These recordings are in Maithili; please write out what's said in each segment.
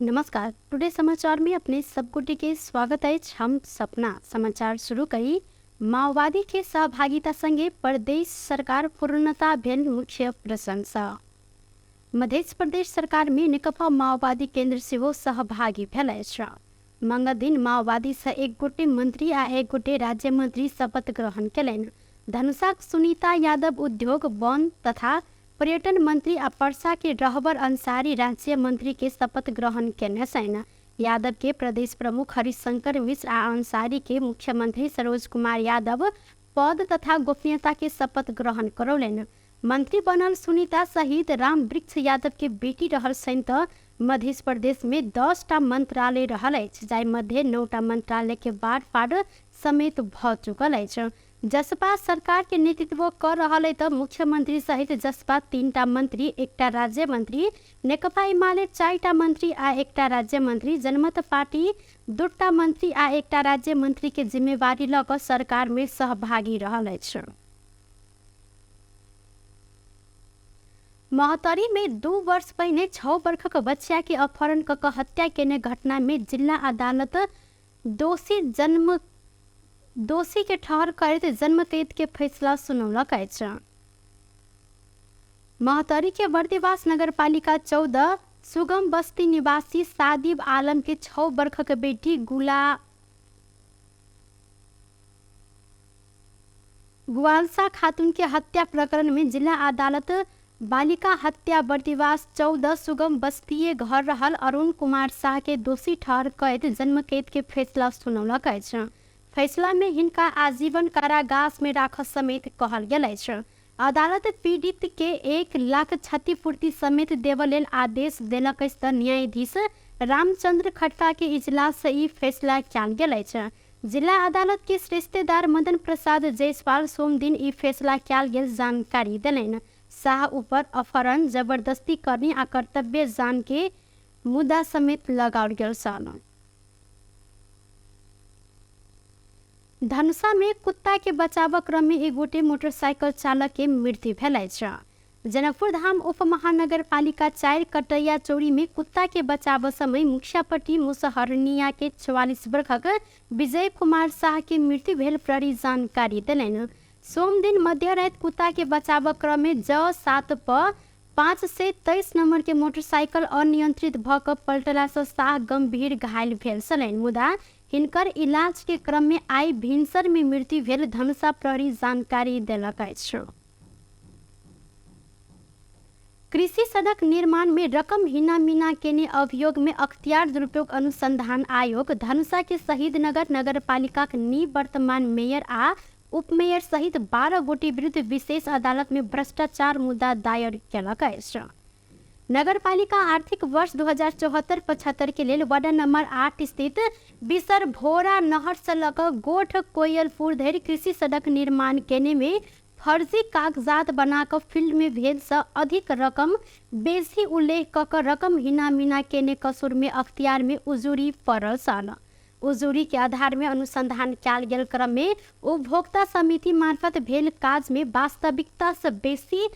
नमस्कार, टुडे समाचार में अपने सब गोटे के स्वागत अछि। हम सपना समाचार शुरू करी। माओवादी के सहभागिता संगे प्रदेश सरकार पूर्णता भेल मुख्य प्रशंसा। मध्य प्रदेश सरकार में नेकपा माओवादी केंद्र सेहो सहभागी भेल अछि। मंगल दिन माओवादी से एक गोटे मंत्री आ एक गोटे राज्य मंत्री शपथ ग्रहण केलनि। धनुषाक सुनीता यादव उद्योग वन तथा पर्यटन मंत्री आ परसा के रहबर अंसारी राज्य मंत्री के शपथ ग्रहण केने छनि। यादव के प्रदेश प्रमुख हरिशंकर मिश्र आ अंसारी के मुख्यमंत्री सरोज कुमार यादव पद तथा गोपनीयता के शपथ ग्रहण करौलनि। मंत्री बनल सुनीता सहित राम वृक्ष यादव के बेटी रहल छनि त मध्य प्रदेश में 10टा मंत्रालय रहल अछि, जाहि मध्य 9टा मंत्रालय के बांटफाट समेत भ चुकल अछि। जसपा सरकार के नेतृत्व कर रहल है त मुख्यमंत्री सहित जसपा 3टा मंत्री, 1टा राज्य मंत्री, नेकपा एमाले 4टा मंत्री आ 1टा राज्य मंत्री, जनमत पार्टी 2टा मंत्री आ 1टा राज्य मंत्री के जिम्मेवारी ल क सरकार में सहभागी रहल अछि। महोत्तरी में 2 वर्ष पहिने 6 वर्षक बच्चा के अपहरण क क हत्या केने घटना में जिला अदालत दोषी के ठहर करैत जन्मकैद के फैसला सुनौलक अछि। महोत्तरी के बर्दिवास नगरपालिका 14 सुगम बस्ती निवासी सादिब आलम के 6 वर्षक बेटी गुआलसा खातून के हत्या प्रकरण में जिला अदालत बालिका हत्या बर्दिवास 14 सुगम बस्तीय घर रहल अरुण कुमार शाह के दोषी ठहर करैत जन्मकैद के फैसला सुनौलक अछि। फैसला में हिनका आजीवन कारागास में राखऽ समेत कहल गेल अछि। अदालत पीड़ित के 1 लाख क्षतिपूर्ति समेत देबऽ लेल आदेश देलक अछि त न्यायाधीश रामचंद्र खड़का के इजलास से ई फैसला कयल गेल अछि। जिला अदालत के रिश्तेदार मदन प्रसाद जायसवाल सोमदिन ई फैसला कयल गेल जानकारी देलनि। शाह ऊपर अपहरण, जबरदस्ती करनी आ कर्तव्य जान के मुद्दा समेत लगाओल गेल छल। धनुषा में कुत्ता के बचाव क्रम में एक गोटे मोटरसाइकिल चालक के मृत्यु भेल अछि। जनकपुर धाम उप महानगरपालिका 4 कटैया चौरी में कुत्ता के बचाव समय मुखियापट्टी मुसहरनिया के 44 वर्षक विजय कुमार शाह के मृत्यु भेल प्रहरी जानकारी देलनि। सोमदिन मध्यराति कुत्ता के बचाव क्रम में ज 7 प 523 नंबर के मोटरसाइकिल अनियंत्रित भ क पलटला से शाह गंभीर घायल भेल छलनि, मुदा हिनकर इलाज के क्रम में आइ भिनसर में मृत्यु भेल धनुषा प्रहरी जानकारी देलक अछि। कृषि सड़क निर्माण में रकम हिना-मिना केने अभियोग में अख्तियार दुरुपयोग अनुसंधान आयोग धनुषा के शहीदनगर नगरपालिकाक निवर्तमान मेयर आ उपमेयर सहित 12 गोटे विरुद्ध विशेष अदालत में भ्रष्टाचार मुद्दा दायर केलक अछि। नगरपालिका आर्थिक वर्ष 2074-75 के लेल वार्ड नंबर 8 स्थित बिसर भोरा नहर से लऽ कऽ गोठ कोयलपुर धरि कृषि सड़क निर्माण केने में फर्जी कागजात बना कऽ फील्ड में भेल से अधिक रकम बेसी उल्लेख कऽ कऽ रकम हिना-मिना केने कसूर में अख्तियार में उजूरी पड़ल छल। उजूरी के आधार में अनुसंधान कयल गेल क्रम में उपभोक्ता समिति मार्फत भेल काज में वास्तविकता से बेसी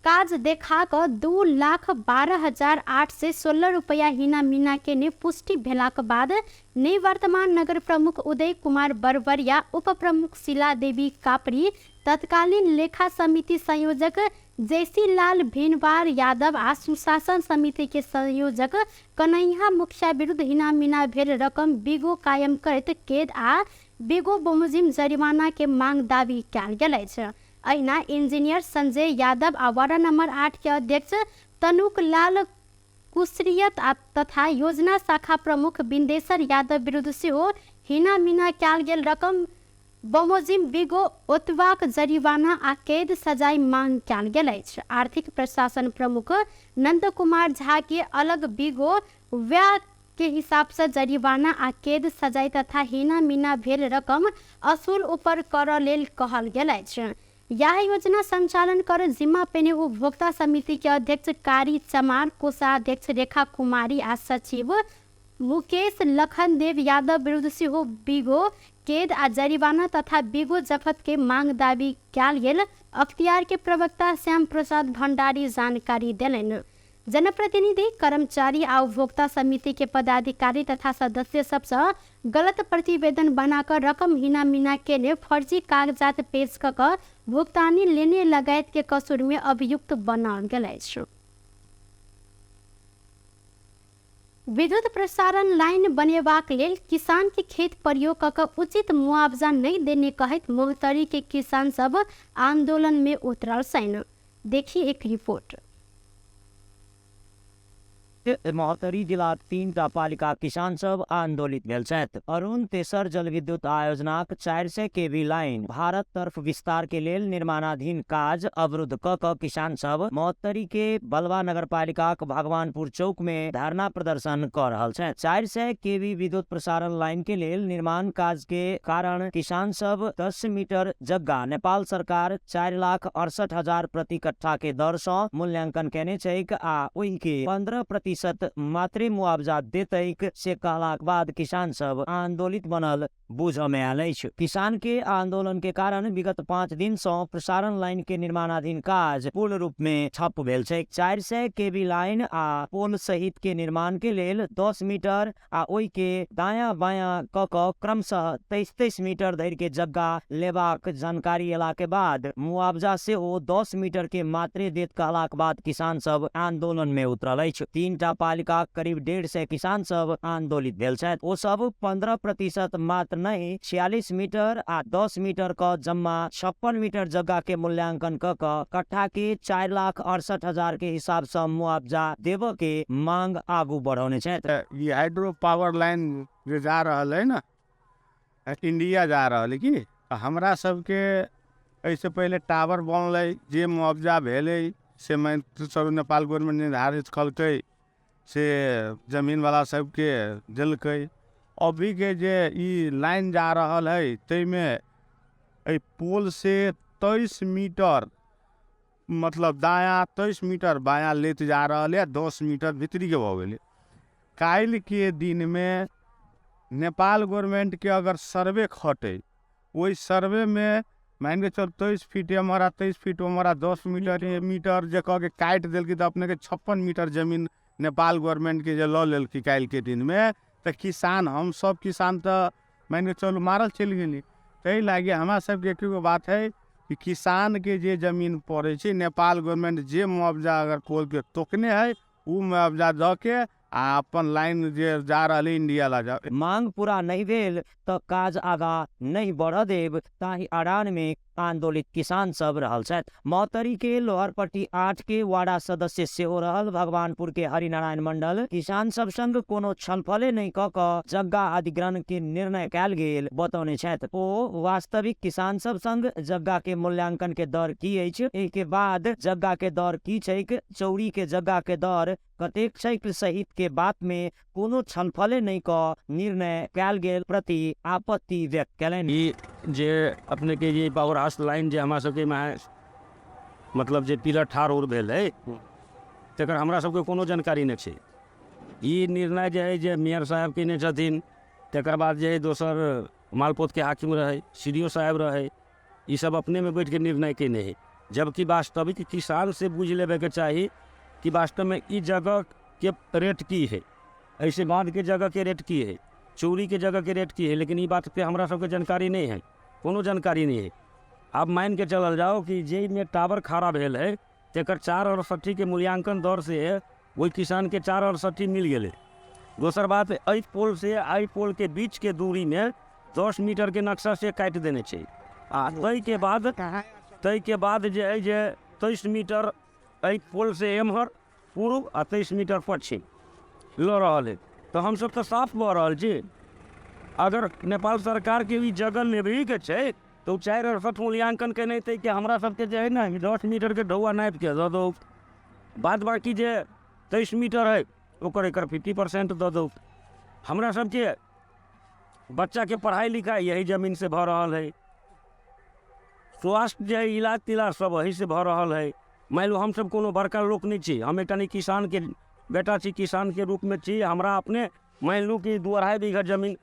काज देखा कऽ 2,12,816 रुपया हिना-मिना केने पुष्टि भेलाक बाद निवर्तमान नगर प्रमुख उदय कुमार बरबरिया, उप प्रमुख शिला देवी कापड़ी, तत्कालीन लेखा समिति संयोजक जयसीलाल भेनवार यादव आ सुशासन समिति के संयोजक कन्हैया मुखिया विरुद्ध हिना-मिना भेल रकम बिगो कायम करैत कैद आ बिगो बमोजिम जरिमाना के मांग दावी कयल गेल अछि। अहिना इंजीनियर संजय यादव आ वार्ड नंबर 8 के अध्यक्ष तनुक लाल कुशरियत आ तथा योजना शाखा प्रमुख बिंदेश्वर यादव विरुद्ध सेहो हिना-मिना कयल गेल रकम बमोजिम बिगो ओतबाक जरिमाना आ कैद सजाय मांग कयल गेल अछि। आर्थिक प्रशासन प्रमुख नंद कुमार झा के अलग बिगो व्या के हिसाब से जरिमाना आ कैद सजाय तथा हिना-मिना भेल रकम असूल ऊपर करऽ लेल कहल गेल अछि। यह योजना संचालन कर जिम्मा पेने उपभोक्ता समिति के अध्यक्ष कारी चमार, कोषाध्यक्ष रेखा कुमारी आ सचिव मुकेश लखन देव यादव विरुद्ध सेहो बिगो कैद आ जरिमाना तथा बिगो जफत के मांग दावी कयल गेल अख्तियार के प्रवक्ता श्याम प्रसाद भंडारी जानकारी देलनि। जनप्रतिनिधि, कर्मचारी आ उपभोक्ता समिति के पदाधिकारी तथा सदस्य सबसँ गलत प्रतिवेदन बनाकर रकम हिनामिना केने, फर्जी कागजात पेश क कऽ भुगतानी लेने लगायत के कसुर में अभियुक्त बनाओल गेल अछि। विद्युत प्रसारण लाइन बनेबाक लेल किसान के खेत प्रयोग क कऽ उचित मुआवजा नहि देने कहैत महोत्तरी के किसान सब आंदोलन में उतरल छनि। देखी एक रिपोर्ट। महोत्तरी जिलाक 3टा पालिका किसान सब आंदोलित भेल छथि। अरुण तेसर जलविद्युत आयोजनाक 400 केवी लाइन भारत तरफ विस्तार के लेल निर्माणाधीन काज अवरुद्ध क कऽ किसान सब महोत्तरी के बलवा नगरपालिकाक भगवानपुर चौक में धरना प्रदर्शन क रहल छथि। 400 केवी विद्युत प्रसारण लाइन के लेल निर्माण काज के कारण किसान सब 10 मीटर जग्गा नेपाल सरकार 4,68,000 प्रति कट्ठा के दर सँ मूल्यांकन केने छैक आ ओहि के 15% मात्रे मुआवजा देतैक से कहलाक बाद किसान सब आंदोलित बनल बुझ में आयल अछि। किसान के आंदोलन के कारण विगत 5 दिन सँ प्रसारण लाइन के निर्माणाधीन काज पूर्ण रूप में ठप भेल छैक। 400 केवी लाइन आ पोल सहित के निर्माण के लेल 10 मीटर आ ओहि के दायां बायां क कऽ क्रमशः 23-23 मीटर धरि के जग्गा लेबाक जानकारी एला के बाद मुआवजा सेहो 10 मीटर के मात्रे देत कहलाक बाद किसान सब आंदोलन में उतरल अछि। 3टा पालिकाक करीब 150 किसान सब आंदोलित भेल छथि। ओ सब 15% मात्र नहि 46 मीटर आ 10 मीटर क जम्मा 56 मीटर जग्गा के मूल्यांकन क कऽ कट्ठा के 4,68,000 के हिसाब सँ मुआवजा देबऽ के मांग आगू बढ़ौने छथि। ई हाइड्रो पावर लाइन जे जा रहल है ना, इंडिया जा रहल है कि हमरा सबके एहिसँ पहिले टावर बनलै, जे मुआवजा भेलै से मानि चलू नेपाल गवर्नमेंट निर्धारित कलकै, से जमीनवला सबके देलकै। अभीके जे ई लाइन जा रहल है ताहिमे एहि पोल से 23 मीटर मतलब दायाँ 23 मीटर बायाँ लेत जा रहल है, 10 मीटर भीतरीके भऽ गेलै। काल्हिके दिनमे नेपाल गवर्नमेंटके अगर सर्वे खटै, ओहि सर्वेमे मानिके चल 23 फीट एम्हर आ 23 फीट ओम्हर आ 10 मीटर मीटर जे कह के काटि देलकै तऽ अपनेके 56 मीटर जमीन नेपाल गवर्नमेंटके जे लऽ लेलकै काल्हिके दिनमे, तऽ किसान हमसब किसान तऽ मानिके चलू मारल चलि गेली। ताहि लागि हमरा सबके एके गो बात है कि किसानके जे जमीन पड़ै छै नेपाल गवर्नमेंट जे मुआवजा अगर पोलके तोकने है ओ मुआवजा दऽ के आ अपन लाइन जे जा रहल है इंडिया ला जा। मांग पूरा नहीं भेल तऽ काज आगा नहीं बढ़ देब ताहि अड़ान में आंदोलित किसान सब रहल छथि। महोत्तरी के लोहरपट्टी 8 के वार्ड सदस्य सेहो रहल भगवानपुर के हरिनारायण मंडल किसान सब संग कोनो छलफले नहीं क कऽ जग्गा अधिग्रहण के निर्णय कयल गेल बतौने छथि। ओ वास्तविक किसान सब संग जग्गा के मूल्यांकन के दर की अछि, एहि के बाद जग्गा के दर की छैक, चौरी के जग्गा के दर कतेक छैक सहित के बात में कोनो छलफले नहीं क निर्णय कयल गेल प्रति आपत्ति व्यक्त कयलनि। ई जे अपने के जे पावर हाउस लाइन जे हमरा सबके मतलब जे पिलर ठाढ़ उर भेल है तकर हमरा सबके कोनो जानकारी नहि छै। ई निर्णय जे है जे मेयर साहब केने छथिन, तकर बाद जे है दोसर मालपोत के हाकिम रहे, सी डी ओ साहब रहे, ई सब अपने में बैठ के निर्णय केने है। जबकि वास्तविक किसान से बुझि लेबे के चाही कि वास्तव में ई जगह के रेट की है, ऐसे बांध के जगह के रेट की है, चोरी के जगह के रेट की है, लेकिन ई बात पे हमरा सबके जानकारी नहीं है, कोनो जानकारी नहीं है। आप मान के चलल जाओ कि जे में टावर खड़ा भेल है तेकर 4.68 के मूल्यांकन दर से वही किसान के 4.68 मिल गेलै। दोसर बात, एहि पोल से एहि पोल के बीच के दूरी में 10 मीटर के नक्शा से काटि देने छै आ ताहिके बाद जे है जे 23 मीटर एहि पोल से एम्हर पूर्व आ 23 मीटर पश्चिम लऽ रहल है। तऽ हमसब तऽ साफ भऽ रहल छी। अगर नेपाल सरकारके ई जगह लेबहीके छै तऽ ओ 4.68 मूल्यांकन केने हेतै कि हमरा सबके जे है ने 10 मीटरके ढौआ नापिके दऽ दौ, बाद बाकी जे 23 मीटर है ओकर एकर 50% दऽ दौ। हमरा सबके बच्चाके पढ़ाइ लिखाइ यही जमीनसँ भऽ रहल है, स्वास्थ्य जे है इलाज तिलाज सब एहीसँ भऽ रहल है। मानि लू हमसब कोनो बड़का लोक नहि छी, हम एकटा किसानके बेटा छी, किसानके रूपमे छी। हमरा अपने मानि लू कि 2-2.5 बीघा जमीन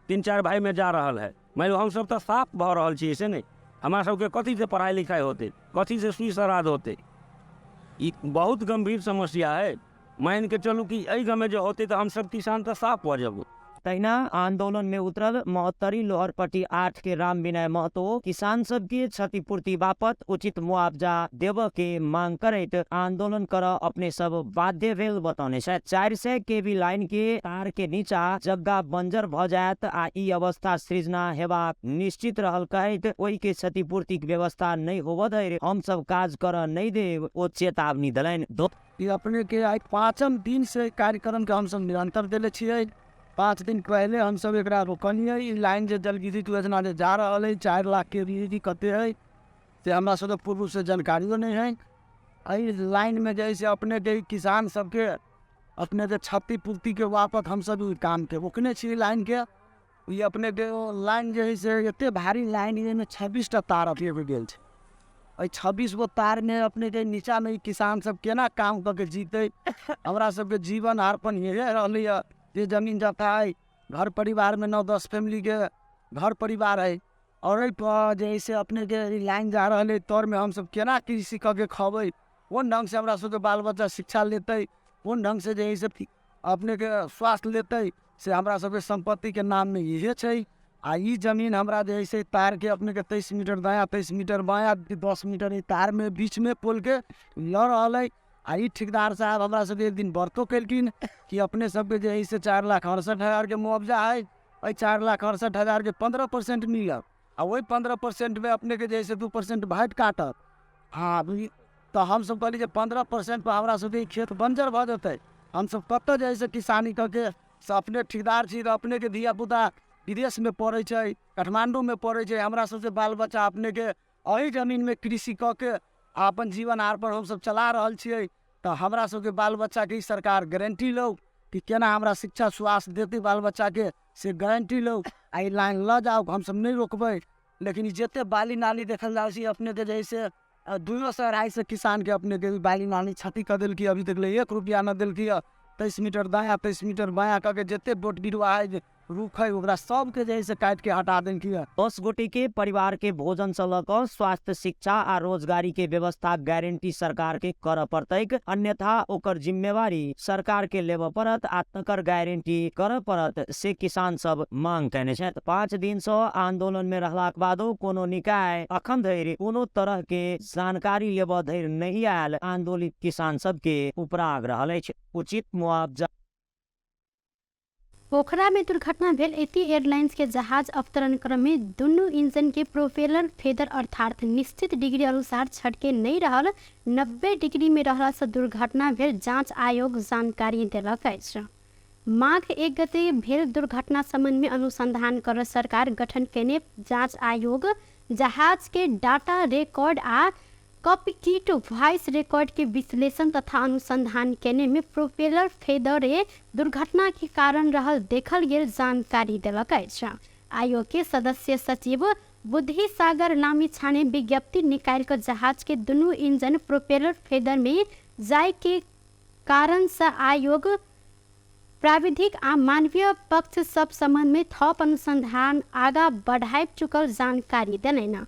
3-4 भाइमे जा रहल है। मानि लू हमसब तऽ साफ भऽ रहल छी, ऐसे नहि हमरा सबके कथीसँ पढ़ाइ लिखाइ होतै, कथीसँ सुइ सराध होतै। ई बहुत गंभीर समस्या है। मान के चलू कि एहि गाँवमे जे होतै तऽ हमसब किसान तऽ साफ भऽ जेबै। तहिना आंदोलन में उतरल महोत्तरी लोहरपट्टी 8 के राम विनय महतो किसान सबके क्षतिपूर्ति बापत उचित मुआवजा देव के मांग करैत आंदोलन कर अपने सब बाध्य भेल बतौने छथि। 400 केवी लाइन के तार के नीचा जग्गा बंजर भ जायत आ ई अवस्था सृजना हेबाक निश्चित रहल कहैत ओहि के क्षतिपूर्ति के व्यवस्था नहीं होब धरि हम सब काज कर नहीं देव ओ चेतावनी देलनि। ई अपने के आइ 5म दिन से कार्यक्रम के हमसब निरंतर देले छियै। 5 दिन पहले हमसब एकरा रोकलियै। ई लाइन जे जलविद्युत योजना जे जा रहल है 4 लाख के बिजली कते है से हमरा सबके पूर्व से जानकारियो नहीं है। एहि लाइनमे जे है से अपने के किसान सबके अपने के क्षतिपूर्ति के बाबत हमसब ई काम के रोकने छी लाइन के। ई अपने के लाइन जे है से एते भारी लाइन एहिमे 26 टा तार अथी गेल छै। एहि 26 गो तारमे अपने के नीचामे किसान सब केना काम कऽ के जीतै? हमरा सबके जीवन यापन इहे रहलैए जे जमीन जथा है, घर परिवारमे 9-10 फैमिलीके घर परिवार है और एहिपर जे है से अपने के लाइन जा रहल है तरमे हमसब केना कृषि कऽ के खबै? कोन ढङ्गसँ हमरा सबके बाल बच्चा शिक्षा लेतै? कोन ढङ्गसँ जे है से अपनेके स्वास्थ्य लेतै? से हमरा सबके सम्पत्तिके नाममे इहे छै। आ ई जमीन हमरा जे है से तारके अपनेके 23 मीटर दायाँ 23 मीटर बायाँ 10 मीटर ई तारमे बीचमे पोलके लऽ रहल है। आ ई ठेकेदार साहब हमरा सबके एक दिन व्रतो केलखिन कि अपने सबके जे है से 4,68,000 के मुआवजा है, एहि 4,68,000 के 15% मिलत आ ओहि 15% में अपनेके जे है से 2% भाटि काटत। हाँ, तऽ हमसब कहली जे 15% पर हमरा सबके खेत बंजर भऽ जेतै। हमसब कतऽ जे है से किसानी कऽ के से अपने ठेकेदार छी तऽ अपनेके धियापुता विदेशमे पढ़ै छै, काठमाण्डूमे पढ़ै छै। हमरा सबके बाल बच्चा अपनेके एहि जमीनमे कृषि कऽ के आ अपन जीवन यापन हमसब चला रहल छियै। तऽ हमरा सबके बाल बच्चाके ई सरकार गारंटी लौ कि केना हमरा शिक्षा स्वास्थ्य देतै बाल बच्चाके, से गारंटी लौ। आ ई लाइन लऽ जाउ, हमसब नहि रोकबै। लेकिन ई जते बाली नाली देखल जाइ छै अपनेके जे है से 200 से 250 किसानके अपनेके बाली नाली क्षति कऽ देलकै। अभी तक ले 1 रुपया न देलकै। 23 मीटर दायाँ 23 मीटर बायाँ कऽ के जते बोट बिरुआ है रुख है ओकरा सबके जे है से काटि के हटा देलकै। 10 गोटे के परिवार के भोजन से लऽ कऽ स्वास्थ्य, शिक्षा आ रोजगारी के व्यवस्था गारंटी सरकार के करऽ पड़तैक, अन्यथा ओकर जिम्मेवारी सरकार के लेबऽ पड़त आ तकर गारंटी करऽ पड़त से किसान सब मांग कयने छथि। 5 दिन से आंदोलन में रहलाक बादो कोनो निकाय अखन धरि कोनो तरह के जानकारी लेबऽ धरि नहि आयल आंदोलित किसान सबके उपराग रहल अछि उचित मुआवजा। पोखरा में दुर्घटना भेल एती एयरलाइंस के जहाज अवतरण क्रम में दुनू इंजन के प्रोपेलर फेदर अर्थात निश्चित डिग्री अनुसार छटके नहीं रहल 90 डिग्री में रहला से दुर्घटना भेल जांच आयोग जानकारी देलक अछि। माघ 1 गते भेल दुर्घटना संबंध में अनुसंधान कर सरकार गठन केने जांच आयोग जहाज के डाटा रिकॉर्ड आ कॉकपिट वॉइस रिकॉर्ड के विश्लेषण तथा अनुसंधान केने में प्रोपेलर फेदरे दुर्घटना के कारण रहल देखल गेल जानकारी देलक अछि। आयोग के सदस्य सचिव बुद्धि सागर लामिछाने विज्ञप्ति निकालि कऽ जहाज के दुनू इंजन प्रोपेलर फेदर में जाय के कारण से आयोग प्राविधिक आ मानवीय पक्ष सब संबंध में थप अनुसंधान आगा बढ़ाबि चुकल जानकारी देलनि।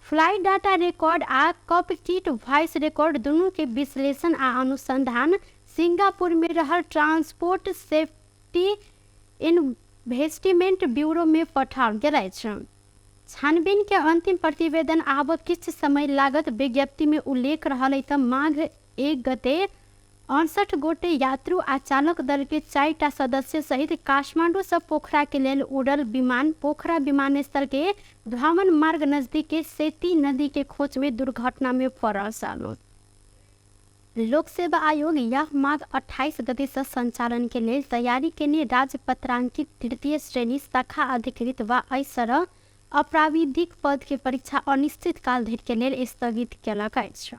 फ्लाइट डाटा रिकॉर्ड आ कॉकपिट वॉइस रिकॉर्ड दुनू के विश्लेषण आ अनुसंधान सिंगापुर में रहल ट्रांसपोर्ट सेफ्टी इन्वेस्टमेंट ब्यूरो में पठाओल गेल अछि। छानबीन के अंतिम प्रतिवेदन आब किछु समय लागत विज्ञप्ति में उल्लेख रहल अछि। माघ 1 गते 68 गोटे यात्रु आ चालक दल के 4टा सदस्य सहित काठमांडू से पोखरा के लेल उड़ल विमान पोखरा विमानस्थल के धामन मार्ग नजदीक के सेती नदी के खोज में दुर्घटना में पड़ल छल। लोक सेवा आयोग यह माघ 28 गते से संचालन के लेल तैयारी केने राजपत्रांकित तृतीय श्रेणी शाखा अधिकृत वा एहि अप्राविधिक पद के परीक्षा अनिश्चित काल धरि के लेल स्थगित केलक अछि।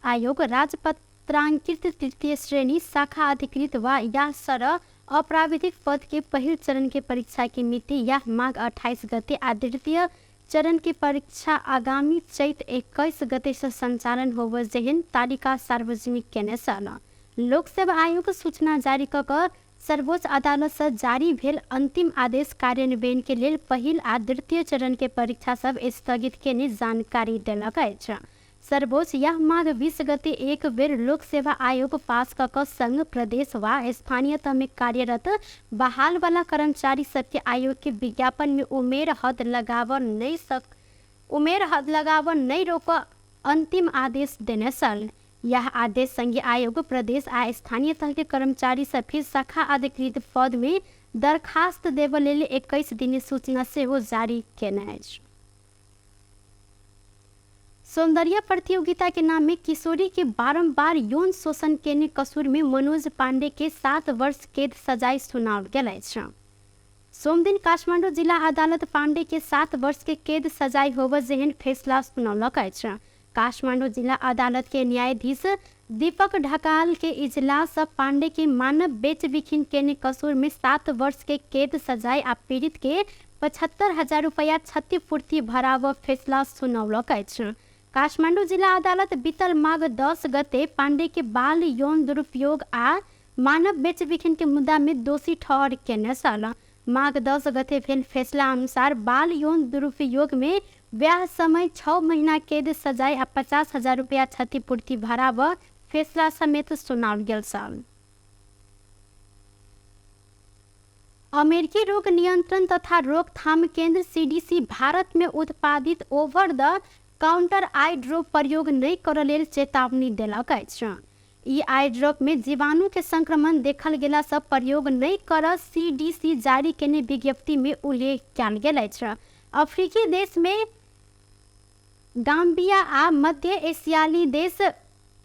आयोग राजपत्रांकित तृतीय श्रेणी शाखा अधिकृत वा या सर अप्राविधिक पद के पहिल चरण के परीक्षा के मिति यह माघ 28 गते आ द्वितीय चरण के परीक्षा आगामी चैत 21 गते से संचालन होबय जेहन तालिका सार्वजनिक केने छल। लोक सेवा आयोग सूचना जारी कऽ कऽ सर्वोच्च अदालत से जारी भेल अंतिम आदेश कार्यान्वयन के लेल पहिल आ द्वितीय चरण के परीक्षा सब स्थगित केने जानकारी देलक अछि। सर्वोच्च यह माघ 20 गते एक बेर लोक सेवा आयोग पास क कऽ संघ प्रदेश वा स्थानीय तह में कार्यरत बहाल वाला कर्मचारी सबके आयोग के विज्ञापन में उमेर हद लगाव नहीं रोक अंतिम आदेश देने छल। यह आदेश संघीय आयोग प्रदेश आ स्थानीय तह के कर्मचारी सबके शाखा अधिकृत पद में दरखास्त देबऽ लेल 21 दिन सूचना सेहो जारी केने अछि। सौंदर्य प्रतियोगिता के नाम में किशोरी के बारंबार यौन शोषण केने कसूर में मनोज पांडे के 7 वर्ष कैद सजाय सुनाओल गेल अछि। सोमदिन काठमाडौँ जिला अदालत पांडे के 7 वर्ष के कैद सजाय होबऽ जेहन फैसला सुनौलक अछि। काठमाडौँ जिला अदालत के न्यायाधीश दीपक ढकाल के इजलास पांडे के मानव बेचबिखिन केने कसूर में 7 वर्ष के कैद सजाय आ पीड़ित के 75,000 रुपया क्षतिपूर्ति भराव फैसला सुनौलक अछि। काठमाडौँ जिला अदालत बीतल माघ 10 गते पांडे के बाल यौन दुरुपयोग आ मानव बेचबिखिन के मुद्दा में दोषी ठहर केने छल। माघ 10 गते भेल फैसला अनुसार बाल यौन दुरुपयोग में ब्याह समय 6 महीना कैद सजाय आ 50,000 रुपया क्षतिपूर्ति भराव फैसला समेत सुनाओल गेल छल। अमेरिकी रोग नियंत्रण तथा रोकथाम केंद्र सीडीसी भारत में उत्पादित over the counter eye drop प्रयोग नहि करऽ लेल चेतावनी देलक अछि। ई आई ड्रॉप में जीवाणु के संक्रमण देखल गेला सँ प्रयोग नहि करऽ सीडीसी जारी केने विज्ञप्ति में उल्लेख कयल गेल अछि। अफ्रीकी देश में गाम्बिया आ मध्य एशियाली देश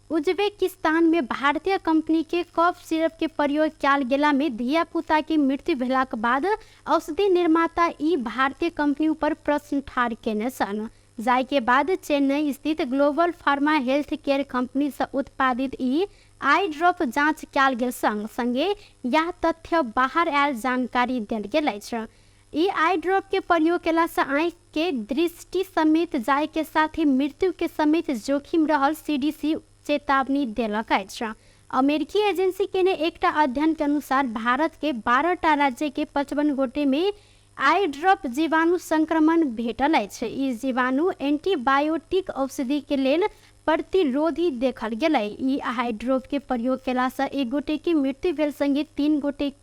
उज्बेकिस्तान में भारतीय कंपनी के कफ सिरप के प्रयोग कयल गेला में धिया पुता के मृत्यु भेलाक बाद औषधि निर्माता ई भारतीय कंपनी ऊपर प्रश्न ठाढ़ केने छल। जाहि के बाद चेन्नई स्थित global pharma health care company से उत्पादित ई आई ड्रॉप जांच कयल गेल संग संगे यह तथ्य बाहर आयल जानकारी देल गेल अछि। ई आई ड्रॉप के प्रयोग केला से आँखि के दृष्टि समेत जाय के साथ ही मृत्यु के समेत जोखिम रहल सीडीसी चेतावनी देलक अछि। अमेरिकी एजेंसी केने एकटा अध्ययन के अनुसार भारत के 12टा राज्य के 55 गोटे में आई ड्रॉप जीवाणु संक्रमण भेटल अछि। ई जीवाणु एंटीबायोटिक औषधि के लेल प्रतिरोधी देखल गेलै। ई आई ड्रॉप के प्रयोग केला से 1 गोटे के मृत्यु भेल संगे 3 गोटे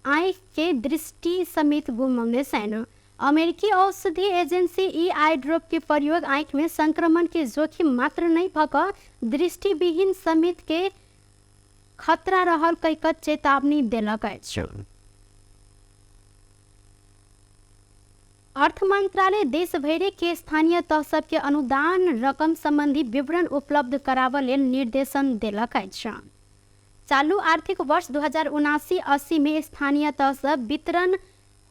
आँखि के दृष्टि समेत गुमौने छनि। अमेरिकी औषधि एजेंसी ई आई ड्रॉप के प्रयोग आँखि में संक्रमण के जोखिम मात्र नहि भऽ कऽ दृष्टिविहीन समेत के खतरा रहल कहि कऽ चेतावनी देलक अछि। अर्थ मंत्रालय देश भरि के स्थानीय तह सबके अनुदान रकम संबंधी विवरण उपलब्ध कराबऽ लेल निर्देशन देलक अछि। चालू आर्थिक वर्ष 2079-80 में स्थानीय तह सब वितरण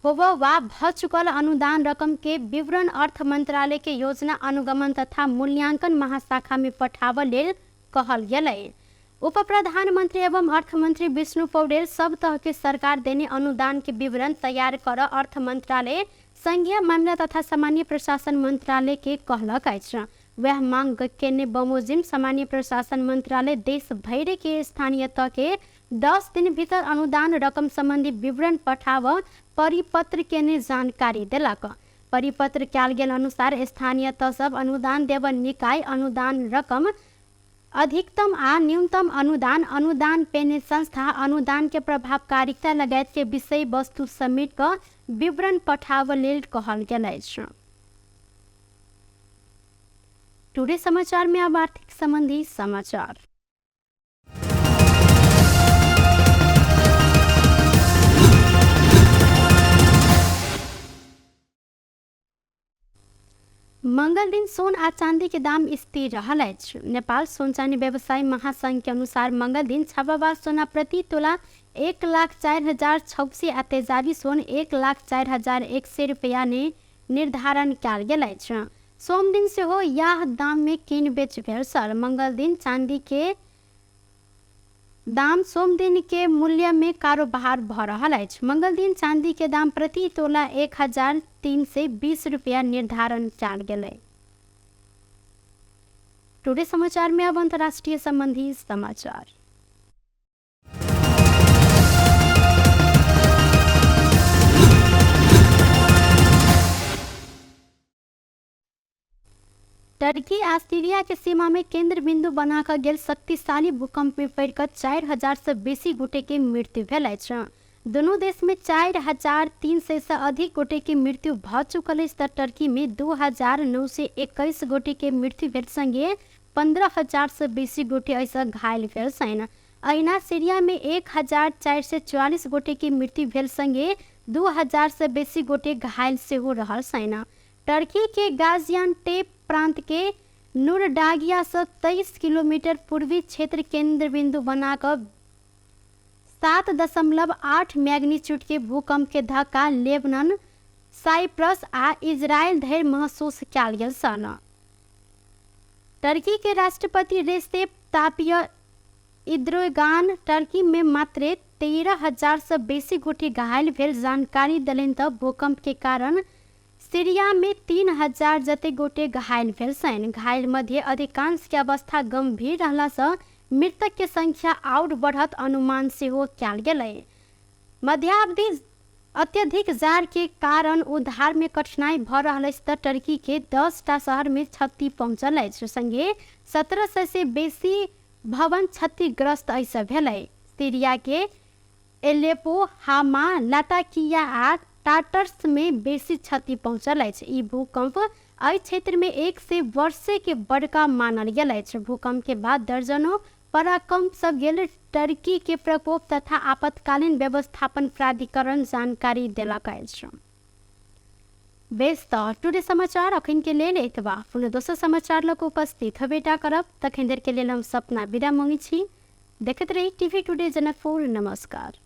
होबऽ वा भऽ चुकल अनुदान रकम के विवरण अर्थ मंत्रालय के योजना अनुगमन तथा मूल्यांकन महाशाखा में पठाबऽ लेल कहल गेलै। उप प्रधानमंत्री एवं अर्थमंत्री विष्णु पौडेल सब तह के सरकार देने अनुदान के विवरण तैयार कर अर्थ मंत्रालय संघीय मामला तथा सामान्य प्रशासन मंत्रालय के कहलक अछि। वह मांग केने बमोजिम सामान्य प्रशासन मंत्रालय देश भरि के स्थानीय तह के 10 दिन भीतर अनुदान रकम संबंधी विवरण पठाव परिपत्र केने जानकारी देलक। परिपत्र कयल गेल अनुसार स्थानीय तह सब अनुदान देव निकाय अनुदान रकम अधिकतम आ न्यूनतम अनुदान, अनुदान पेने संस्था, अनुदान के प्रभावकारिता लगायत के विषय वस्तु समेट कऽ विवरण पठाबऽ लेल कहल गेल अछि। टुडे समाचार में अब आर्थिक संबंधी समाचार। मंगल दिन सोन आ चांदी के दाम स्थिर रहल अछि। नेपाल सोन चांदी व्यवसायी महासंघ के अनुसार मंगल दिन छापावार सोना प्रति तोला 1,04,600 आ तेजाबी सोन 1,04,100 रुपया ने निर्धारण कयल गेल अछि। सोम दिन सेहो यह दाम में किन बेच भेल छल। मंगल दिन चांदी के दाम सोम दिन के मूल्य में कारोबार भऽ रहल अछि। मंगल दिन चांदी के दाम प्रति तोला 1,320 रुपया निर्धारण कयल गेलै। टुडे समाचार में अब अंतर्राष्ट्रीय संबंधी समाचार। टर्की आ सीरिया के सीमा में केंद्र बिंदु बना कऽ गेल शक्तिशाली भूकंप में पड़ि कऽ 4000 सँ बेसी गोटे के मृत्यु भेल अछि। दुनू देश में 4300 सँ अधिक गोटे के मृत्यु भऽ चुकल अछि तऽ टर्की में 2921 गोटे के मृत्यु भेल संगे 15,000 सँ बेसी गोटे एहिसँ घायल भेल छनि। अहिना सीरिया में 1444 गोटे के मृत्यु भेल संगे 2000 सँ बेसी गोटे घायल सेहो रहल छनि। टर्की के गाजियांटेप प्रांत के नूरडागिया सँ 23 किलोमीटर पूर्वी क्षेत्र केंद्र बिंदु बना कऽ 7.8 मैग्नीट्यूड के भूकंप के धक्का लेबनान, साइप्रस आ इजरायल धरि महसूस कयल गेल छल। टर्की के राष्ट्रपति रेसेप तापिय इद्रोगान टर्की में मात्रे 13,000 सँ बेसी गोटे घायल भेल जानकारी देलनि तऽ भूकंप के कारण सीरिया में 3,000 जते गोटे घायल भेल छनि। घायल मध्ये अधिकांश के अवस्था गंभीर रहला सँ मृतक के संख्या आओर बढ़त अनुमान सेहो कयल गेलै। मध्यावधि अत्यधिक जार के कारण उद्धार में कठिनाई भऽ रहल अछि तऽ टर्की के 10टा शहर में क्षति पहुँचल अछि, संगे 1700 से बेसी भवन क्षतिग्रस्त एहिसँ भेलै। सीरिया के एलेपो, हामा, लाटाकिया आ टाटर्स में बेसी क्षति पहुँचल अछि। ई भूकंप एहि क्षेत्र में 100 वर्ष के बड़का मानल गेल अछि। भूकंप के बाद दर्जनों पराकंप सब गेल टर्की के प्रकोप तथा आपातकालीन व्यवस्थापन प्राधिकरण जानकारी देलक अछि। बेस तऽ टुडे समाचार अखन के लेल एतबा। पुनः दोसर समाचार लऽ कऽ उपस्थित हेबेटा करब। तखन देर के लेल हम सपना विदा मांगै छी। देखैत रही टीवी टुडे जनकपुर। नमस्कार।